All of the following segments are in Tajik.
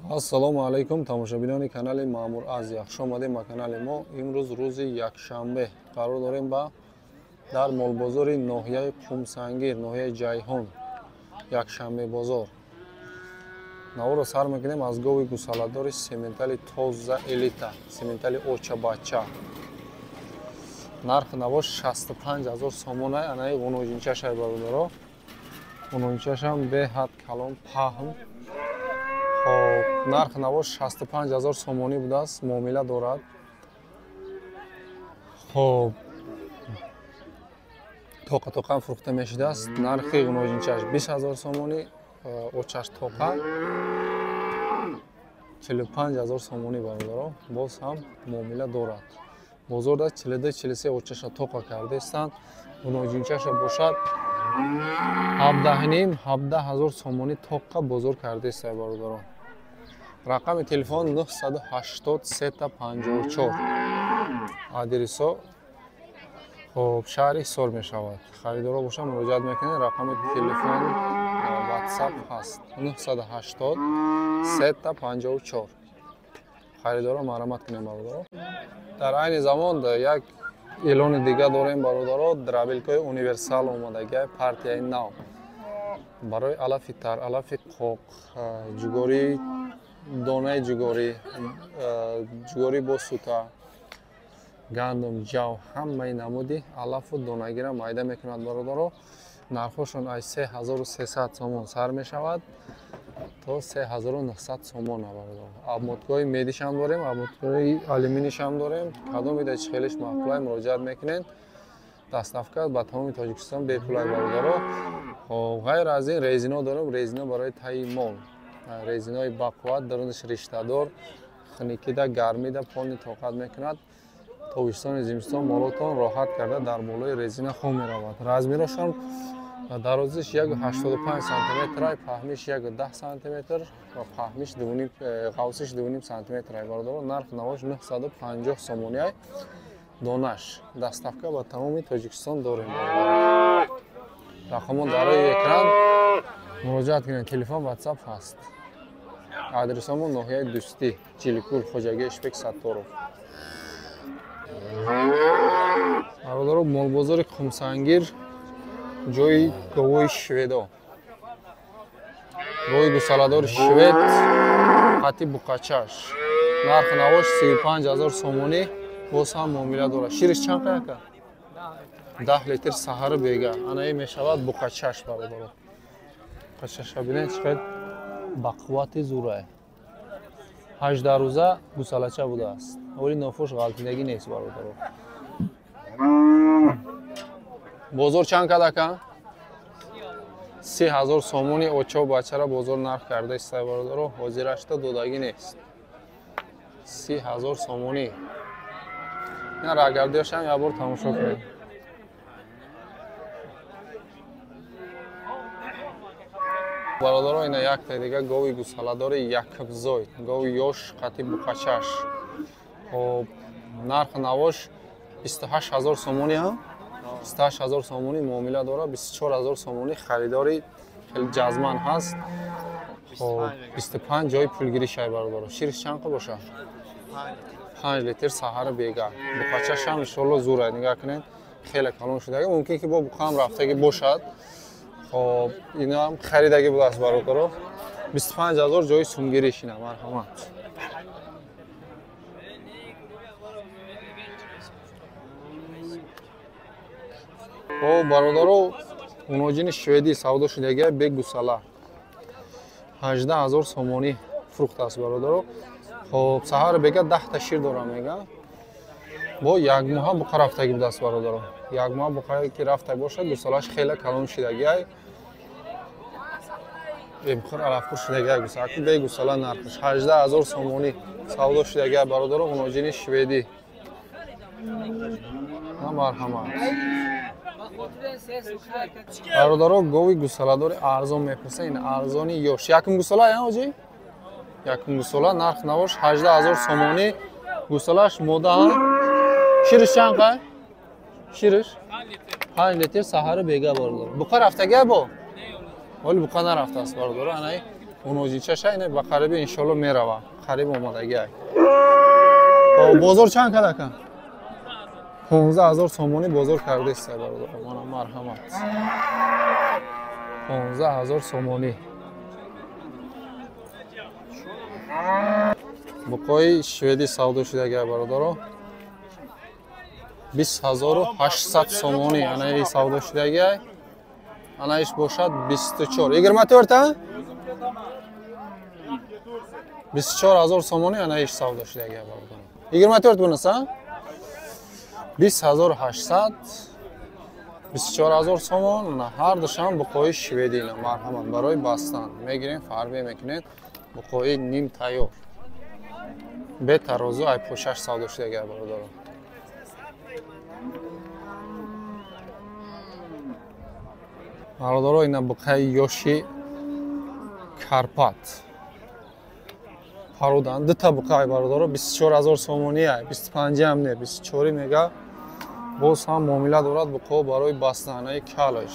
Ассалому алайкум, тамошобинони канали Маъмур Азия. Хуш омадем ба канали мо. Имрӯз рӯзи якшанбе қарор дорем ба дар молбозори ноҳияи Қумсангир, ноҳияи Ҷайҳон, якшанбе бозор. Наворо сар мекунем аз гови гусаладори сементали тоза элита, сементали оча-бача. Нархи навош 65 000 сомона, анаи ғуноҷинчашай бародаро. Ғуноҷинчашам беҳад калон, паҳн. Нархи навош 65 000 сомонӣ будааст, муомила дорад. Хоб, тоқа тоқам фурӯхта мешудааст. Нархи ғуноҷинчаш 20 000 сомонӣ, очаш тоқа 45 000 сомонӣ бародаро, боз ҳам муомила дорад. Бозорда 42-43 очаша тоқа кардаистанд. Ғуноҷинчаша бошад 17,5 17 000 сомонӣ тоқа бозор кардаистанд бародаро. Рақами телефон 980 354. Адресо хоб шаҳри Ҳисор мешавад. Харидоро бошад муроҷиат мекунед, рақами телефон WhatsApp ҳаст 980 354. Харидоро марҳамат кунед бародаро. Дар айни замон як эълони дига дорем бародаро, дробилкаи универсал омадагиай, партияи нав. Барои алафи тар, алафи қоқ, ҷугорӣ, донаи ҷугорӣ, ҷугорӣ бо сута, гандум, ҷав, ҳамаи намуди алафу донагира майда мекунад бародаро. Нархҳошон аз 3300 сомон сар мешавад то 3900 сомон бародаро. Обмоткаҳои медишам дорем, обмоткаҳои алюминишам дорем. Кадом ида чӣ хелиш маъқулай муроҷиат мекунед. Доставка ба тамоми Тоҷикистон бепулай бародаро. Ғайр аз ин резино дорем, резино барои таи мол. Резинои бақувват, дарунаш риштадор, хунукида, гармида полни тоқат мекунад. Тобистони зимистон молотон роҳат карда дар болои резина хом меравад. Размерошон дарозиш 1,85 сантиметр, паҳмиш 1,10 сантиметр ва паҳмиш ғавсиш 2,5 сантиметр бародаро. Нарх навош 950 сомонӣ донаш. Доставка ба тамоми Тоҷикистон дорем. Рақамон дар рӯи экран муроҷиат кунед, телефон WhatsApp ҳаст. Адресамон ноҳияи Дӯстӣ, Ҷиликул, хоҷагии Ишбек Сатторов. Бародаро, молбозори Қумсангир, ҷои говои шведо. Гови гусаладори швед, қати буқачаш. Нархи навош 35 000 сомонӣ, боз ҳам муомила дорад. Шириш чанд қаяка? 10 литр саҳару бега. Анаи мешавад буқачаш бародаро. Буқачаша бинед чӣ қадр бақуввати зурае. 18 рӯза гусалача будааст. Вале нофуш ғалтидагӣ нест бародаро. Бозор чанд кад ака? 30 000 сомонӣ оча бачара бозор нарх кардааст бародаро. Ҳозирашта додагӣ нест. 30 000 сомонӣ. Ина рагардиашам як бор тамошо кунед. Бародаро, ина якта дига гови гусаладори якбзой, гови ёш қати буқачаш. Хоб, нархи навош 28 000 сомонӣ ҳам? 28 000 сомонӣ муомила дорад, 24 000 сомонӣ харидори хеле ҷазман ҳаст. Хоб, 25 ҷои пулгирӣ шай бародаро. Шириш чанд қа бошад? 5 литр саҳару бега. Буқачашам иншоалло зур аст, нигаҳ кунед, хеле калон шудагӣ, мумкин ки бо буқаам рафтагӣ бошад. Хоб, инаам харидагӣ будааст бародаро. 25 000 ҷои сумгириш ина, марҳамат. Хоб, бародаро, муноҷини шведӣ савдо шудагиа бе гусала. 18 000 сомонӣ фурӯхтааст бародаро. Хоб, саҳар бега 10 та шир дорам мега. Бо як моҳа буқа рафтагӣ будааст бародаро. Як моҳа буқа ки рафта бошад, гусалаш хеле калон шудагиай. Бехур алафхур шудагиай гусала. Бе гусала нархаш 18 000 сомонӣ савдо шудагиай бародаро, муноҷини шведӣ. Марҳамат. Бародаро, гови гусаладори арзон мепурсанд. Ин арзони ёш. Якум гусала я оҷи? Якум гусала нарх навош 18 000 сомонӣ. Гусалаш мода. Шириш чанд қай? Шириш 5 литр саҳару бега бародаро. Буқа рафтагиа бо? Вале буқа нарафтааст бародаро. Анаи Хунозичаша ина ба қариби иншоалло мерава. Қариб омадагиай. Бозор чанд кад ака? 15 000 сомонӣ бозор кардеста бародаро. Мана марҳамат. 15 000 сомонӣ. Буқои шведӣ савдо шудагиай бародаро. 20 800 сомонӣ анаи савдо шудагиай. Анаиш бошад 24. 24 та? 24 000 сомонӣ анаиш савдо шудагиай бародаро. 24 бунаса? 20 800 24 000 сомон. Ҳар душам буқои шведӣ марҳамат барои бастан мегирем, фарбе мекунед. Буқои ним тайёр. Бе тарозу ай пошаш савдо шудагиай бародаро. Бародаро ина буқаи ёши Карпат. Пародан дута буқаи бародаро 24 000 сомонӣ ай, 25 ҳам не, 24 мега. Боз ҳам муомила дорад буқо барои бастанаи калаш.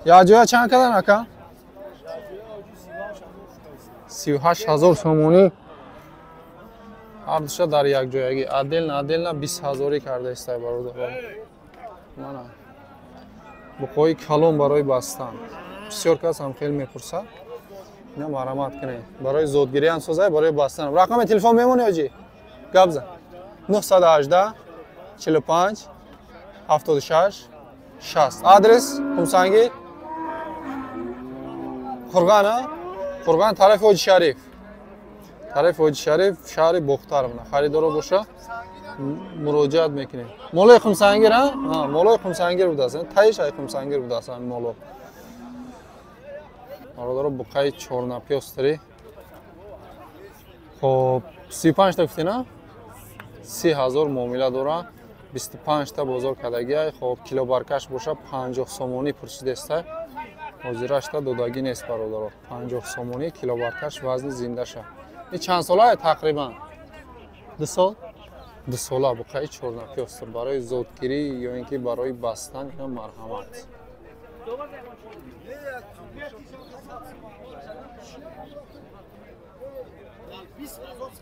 Якҷоя чанд кадан ака? 38 000 сомонӣ. Ҳар душа дар якҷоягӣ. Отдельно отдельно 20 000 карда истай бародаро. Мана. Буқои калон барои бастан. Бисёр кас ҳам хеле мепурсад. Ина марҳамат кунед. Барои зодгирӣ ҳам созай, барои бастан. Рақами телефон мемонӣ оҷи? Гап зан. 918 45 76 60. Адрес Хумсангир? Қурған, а? Қурған тарафи Ҳоҷи Шариф. Тарафи Ҳоҷи Шариф, шаҳри Бохтар. Харидоро боша муроҷиат мекунем. Молои Хумсангир, а? Молои Хумсангир будааст. Таиш ай Хумсангир будааст ҳамин моло. Бародаро буқаи чорнапёстри. Хоб, 35 та гуфтем, а? 30 000 муомила дора. 25 та бозор кардагиай. Хоб, килобаркаш боша 50 сомонӣ пурсидеста. Ҳозирашта додагӣ нест бародаро. 50 сомонӣ килобаркаш вазни зиндаша. Ин чанд сола тақрибан? 2 сол? 2 сола буқаи чорнапёстр барои зодгирӣ ё ин ки барои бастан ина марҳамат.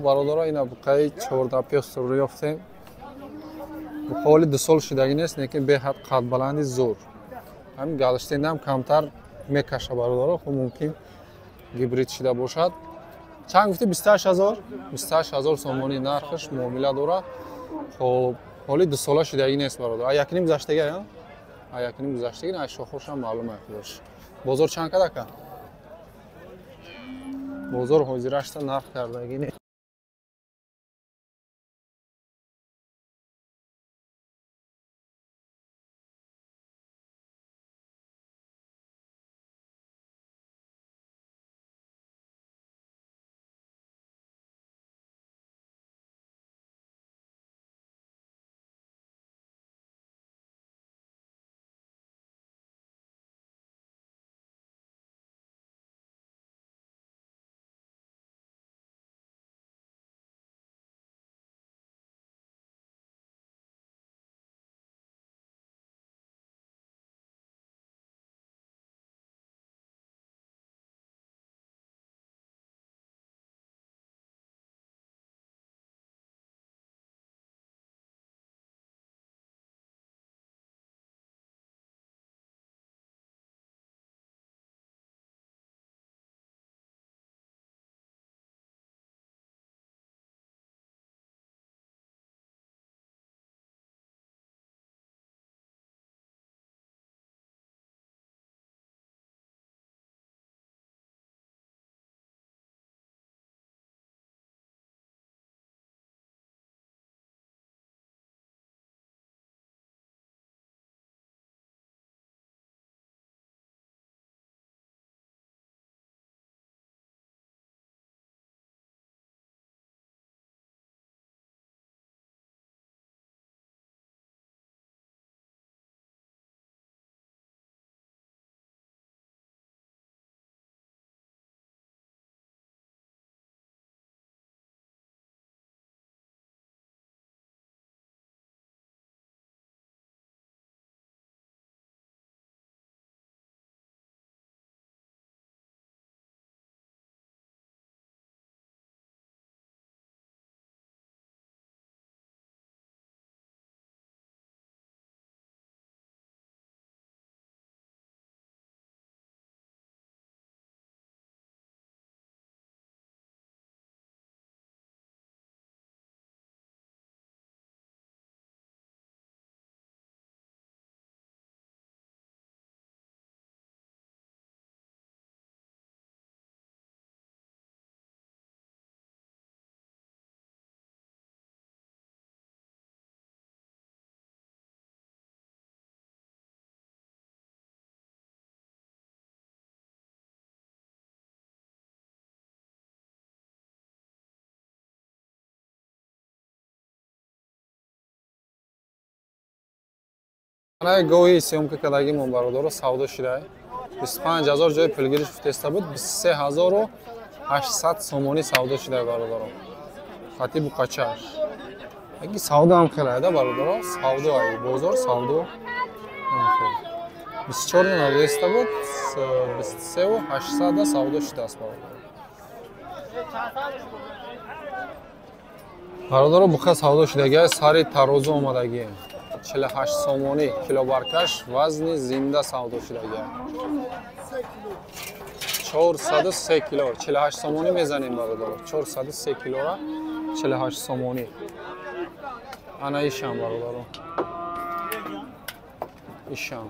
Бародаро ина буқаи чорнапёстрро ёфтем. Буқоли 2 сол шудагӣ нест, лекин беҳад қадбаланди зур. Ҳамин галштендам камтар мекаша бародаро, хуб мумкин гибрид шида бошад. Чанд гуфти? 28 000? 28 000 сомонӣ нархаш муомила дорад. Хоб, ҳоли 2 сола шудагӣ нест бародар. А якним гузаштагӣ, а? А якним гузаштагӣ, ай шохошам маълум ай худош. Бозор чанд кад ака? Бозор ҳозирашта нарх кардагӣ нест. Ана гоҳи съёмка кардагимон бародаро савдо шидай. 25 ҳазор ҷои пулгириш футеста буд, 23 800 сомонӣ савдо шидай бародаро. Хати буқачаш. Аги савдо ҳам хеле да бародаро, савдо ай бозор савдо ҳам хеле. 24 навеста буд, 23 800 савдо шудааст бародаро. Бародаро буқа савдо шудагиай сари тарозу омадагӣ. 48 сомонӣ килобаркаш вазни зинда савдо шудагиай. 403 кило, 48 сомонӣ мезанем бародаро. 403 килора 48 сомонӣ. Ана ишам бародаро. Ишам.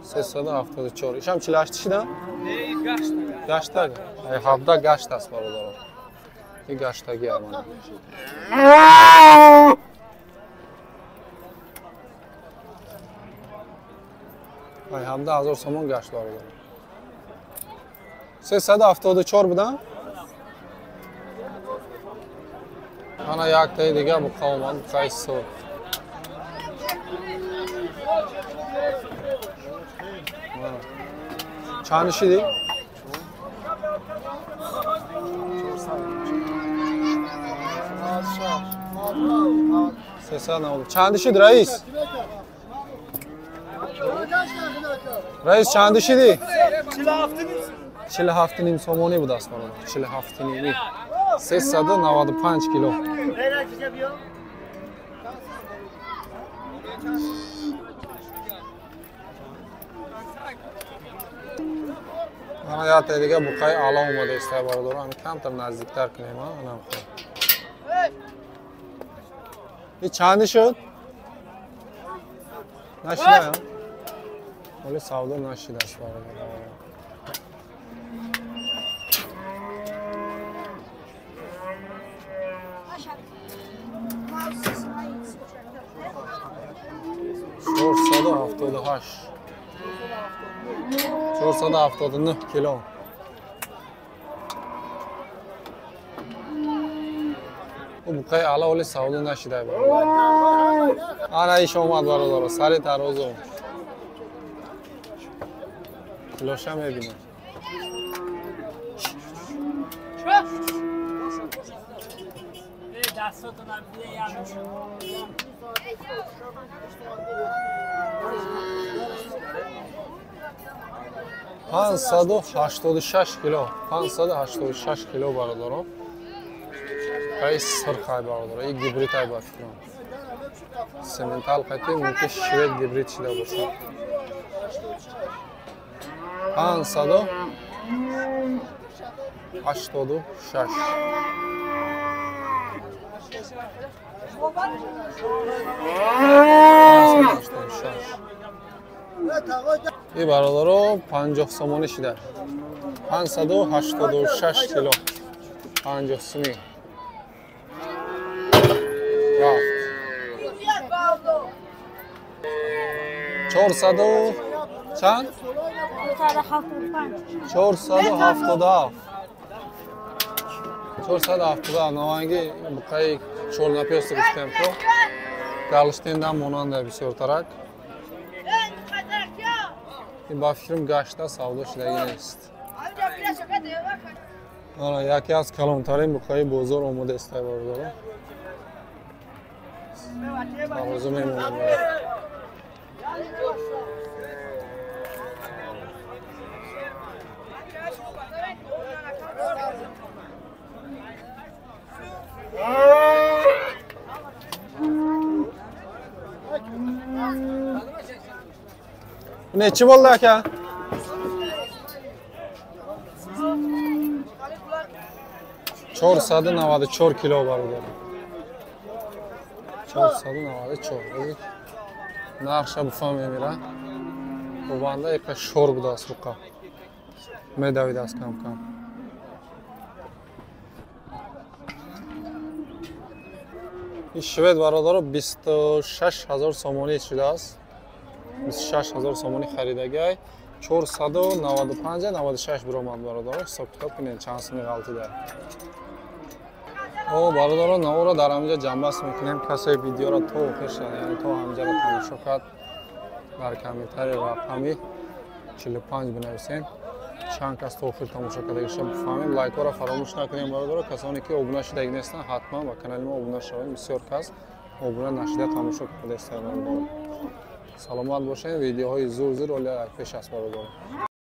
374. Ишам 48 шида? Гаштаг. Ай 17 гашт аст бародаро. И гаштаги амана. Ай 17 ҳазор сомон гашт бародаро. 374 будан? Ана яктаи дига буқа омад, буқаи сурх. Чанд шиди? 390. Чанд шид раис? Раис чанд шиди? 47,5 сомонӣ будааст бародар. 47,5. 395 кило. Ана якта дига буқаи аъло омадааст бародар. Ами камтар наздиктар кунем, анам хуб. И чанди шуд? Нашида? Вале савдо нашидааст бародар. 478. 479 кило. У буқаи аъло вале савдо нашидай бародар. Ана иш омад бародаро, сари тарозу. Килоша мебинем. 586 кило, 586 кило бародаро. Ай сирхай бародаро, и гибрид ай ба фикрам. Сементал қати мумкин швед гибрид шида бошад. 586. 586. И бародаро 50 сомонӣ шида. 586 кило. 50 сумӣ. Рафт. 400 чанд? 477. 477 наванги буқаи чорнапёсти гуфтем ко. Галштендам монанда бисёртарак. Ин ба фикрам гашта савдо шудагӣ нест. Ана яке аз калонтарин буқаи бозор омодаст бародаро. Тарозу мемонем. Nechi bo'ldi aka? 494 kilo бародар. 494. Нархша буфа мемира. Бубанда яка шор будааст буқа. Медавидааст кам-кам. Ин швед бародаро 26 ҳазор сомонӣ шудааст. 26 ҳазор сомонӣ харидагиай. 495, 96 биромад, бародаро. Ҳисоб китоб кунед, чанд суми ғалтида. О, бародаро, наворо дар ҳаминҷа ҷамъбаст мекунем. Касе видеоро то охир шад, яъне то ҳаминҷаро тамошо кард, дар комментарий рақами 45 бинависем. Чанд кас то охир тамошо кардагиша бифаҳмем. Лайкҳоро фаромӯш накунем, бародаро. Касоне ки обуна шудаги нестанд, ҳатман ба канали мо обуна шавем. Бисёр кас обуна нашида тамошо кардаистанд, бародаро. Саломат бошем. Видеоҳои зур зур оля пеш аст, бародаро.